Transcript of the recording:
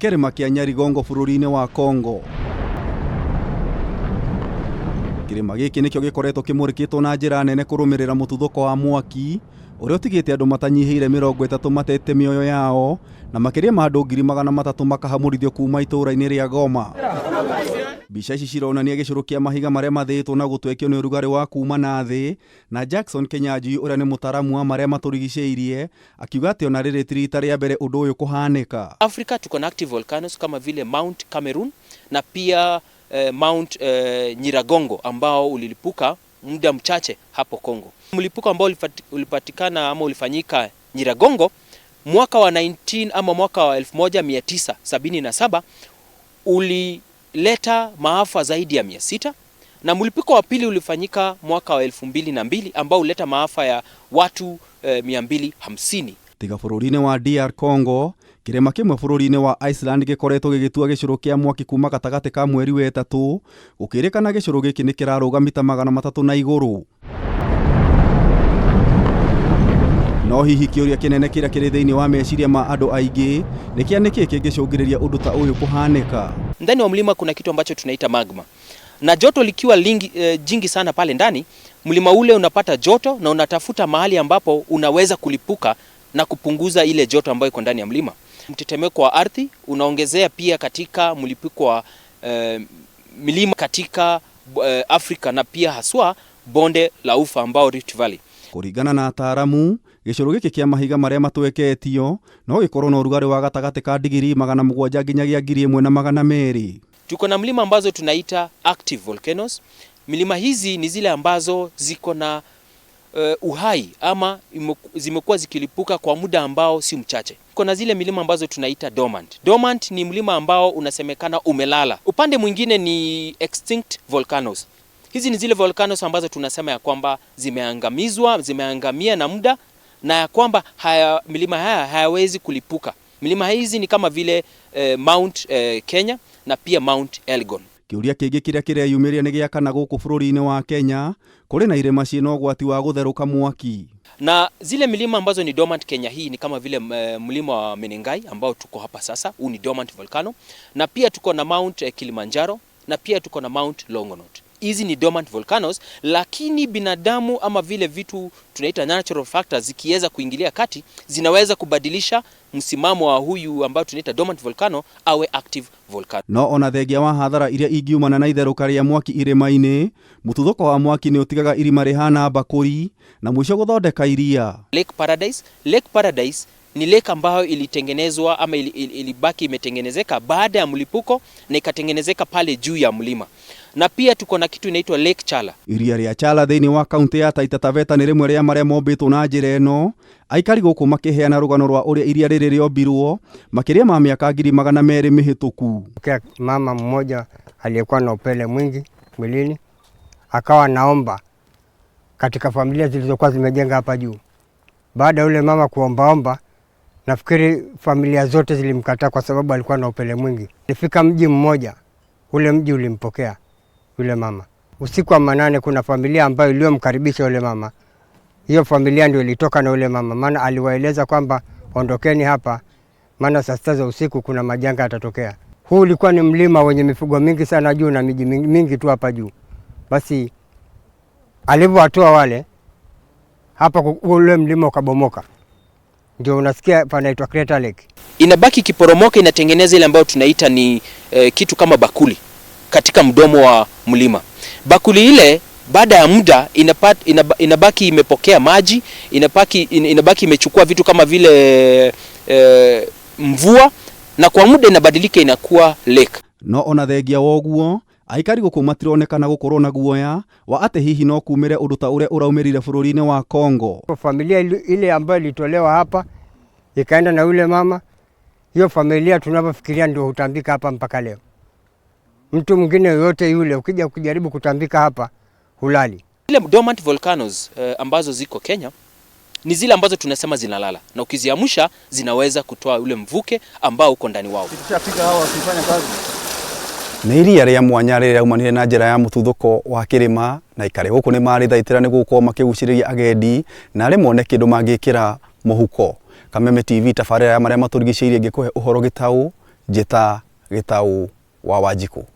Kĩrĩma kĩa Nyarigongo bũrũri-inĩ wa Congo. Kĩrĩma gĩkĩ nĩkĩo gĩkoretwo kĩmũrĩkĩtwo na njĩra nene kũrũmĩrĩra mũtuthũko wa mwaki ũrĩa ũtigĩte andũ matanyihĩire 30 matete mĩoyo yao na makĩria ma andũ 300,000 makahamũrithio kuma itũũra-inĩ rĩa Goma. Mbica ici cironania gĩcũrũ kĩa mahiga marĩa mathĩĩtwo na gũtwekio nĩ ũrugarĩ wa kuma na thĩ na Jackson Kinyanjui ũrĩa nĩ mũtaaramu wa marĩa matũrigicĩirie akiuga atĩ ona rĩrĩ ti rita rĩa mbere ũndũ ũyũ kũhanĩka. Afrika tuko na active volcanoes kama vile Mount Cameroon na pia Mount Nyiragongo ambao ulilipuka muda mchache hapo Kongo. Mlipuko ambao ulipatikana ama ulifanyika Nyiragongo mwaka wa 19 ama mwaka wa 1977 ulileta maafa zaidi ya 600, na mlipuko wa pili ulifanyika mwaka wa 2002 ambao ulileta maafa ya watu 250. Tiga bũrũri-inĩ wa DR Congo, kĩrĩma kĩmwe bũrũri-inĩ wa Iceland gĩkoretwo gĩgĩtua gĩcũrũ kĩa mwaki kuma gatagatĩ ka mweri wa ĩtatũ, gũkĩrĩkana gĩcũrũ gĩkĩ nĩ kĩrarũga mita 300 na igũrũ. No hihi kĩũria kĩnene kĩrĩa kĩrĩ thĩinĩ wa meciria ma andũ aingĩ nĩ kĩa nĩkĩ kĩngĩcũngĩrĩria ũndũ ta ũyũ kũhanĩka. Ndani wa mlima kuna kitu ambacho tunaita magma, na joto likiwa jingi sana pale ndani, mlima ule unapata joto na unatafuta mahali ambapo unaweza kulipuka na kupunguza ile joto ambayo iko ndani ya mlima. Mtetemeko wa ardhi unaongezea pia katika mlipuko wa milima katika Afrika na pia haswa bonde la ufa ambao Rift Valley. Kũringana na ataaramu, gĩcũrũ gĩkĩ kĩa mahiga marĩa matweketio no gĩkorwo na ũrugarĩ wa gatagatĩ ka digiri 700 nginyagia 1200. Tuko na mlima ambazo tunaita active volcanoes. Milima hizi ni zile ambazo ziko na uhai ama zimekuwa zikilipuka kwa muda ambao si mchache. Kuna zile milima ambazo tunaita dormant. Dormant ni mlima ambao unasemekana umelala. Upande mwingine ni extinct volcanoes. Hizi ni zile volcanoes ambazo tunasema ya kwamba zimeangamizwa, zimeangamia na muda, na ya kwamba milima haya hayawezi kulipuka. Milima hizi ni kama vile Mount Kenya na pia Mount Elgon. Kĩũria kĩngĩ kĩrĩa kĩreyumĩria nĩ gĩa kana gũkũ bũrũri-inĩ wa Kenya kũrĩ na irĩma ciĩna ũgwati wa gũtherũka mwaki. Na zile milima ambazo ni dormant Kenya hii ni kama vile mlima wa Menengai ambao tuko hapa sasa, huu ni dormant volcano, na pia tuko na Mount Kilimanjaro na pia tuko na Mount Longonot. Hizi ni dormant volcanoes, lakini binadamu ama vile vitu tunaita natural factors zikiweza kuingilia kati zinaweza kubadilisha msimamo wa huyu ambao tunaita dormant volcano awe active volcano. No ona thengia wa hathara iria ingiumana na itherũka rĩa mwaki irĩma-inĩ, mũtuthũko wa mwaki nĩ ũtigaga irima rĩhana mbakũri na mũico gũthondeka iria. Lake Paradise. Lake Paradise ni lake ambayo ilitengenezwa ama ilibaki imetengenezeka baada ya mlipuko na ikatengenezeka pale juu ya mlima. Na pia tuko na kitu inaitwa Lake Chala. Iria rĩa Chala thĩinĩ wa kaunti ya Taita Taveta nĩ rĩmwe rĩa marĩa mombĩtwo na njĩra ĩno. Aikari gũkũ makĩheana rũgano rwa ũrĩa iria rĩrĩ rĩombirwo makĩria ma mĩaka 200,000 mĩhĩtũku. Mama mmoja aliyekuwa na upele mwingi mwilini akawa naomba katika familia zilizokuwa zimejenga hapa juu. Baada yule mama kuombaomba, nafikiri familia zote zilimkataa kwa sababu alikuwa na upele mwingi. Alifika mji mmoja, ule mji ulimpokea yule mama. Usiku wa manane kuna familia ambayo iliyomkaribisha yule mama. Hiyo familia ndio ilitoka na yule mama, maana aliwaeleza kwamba ondokeni hapa, maana saa 6 za usiku kuna majanga yatatokea. Huu ulikuwa ni mlima wenye mifugo mingi sana juu na miji mingi tu hapa juu. Basi alivyowatoa wale hapa, ule mlima ukabomoka. Ndio unasikia panaitwa Crater Lake. Inabaki kiporomoka, inatengeneza ile ambayo tunaita ni kitu kama bakuli katika mdomo wa mlima. Bakuli ile baada ya muda inabaki imepokea maji, inabaki imechukua vitu kama vile mvua, na kwa muda inabadilika inakuwa lake. No ona thengia woguo aikari gũkũ matironekana gũkorwo na guoya wa atĩ hihi no kumĩre ũndũ ta ũrĩa ũraumĩrire bũrũri-inĩ wa Congo. Familia ile ambayo ilitolewa hapa ikaenda na yule mama, hiyo familia tunavyofikiria ndio hutambika hapa mpaka leo. Mtu mwingine yoyote yule ukija kujaribu kutambika hapa hulali. Ile dormant volcanoes ambazo ziko Kenya ni zile ambazo tunasema zinalala, na ukiziamsha zinaweza kutoa ule mvuke ambao uko ndani wao. Nĩ iria rĩa mwanya rĩrĩa rĩaumanire na njĩra ya mũtuthũko wa kĩrĩma, na aikari gũkũ nĩ marĩthaitĩra nĩ gũkorwo makĩgucĩrĩria agendi na arĩ mone kĩndũ mangĩkĩra mũhuko. Kameme TV tabarĩra ya marĩa matũrigicĩirie ngĩkũhe ũhoro gĩtaũ Njĩta Gĩtaũ wa Wanjikũ.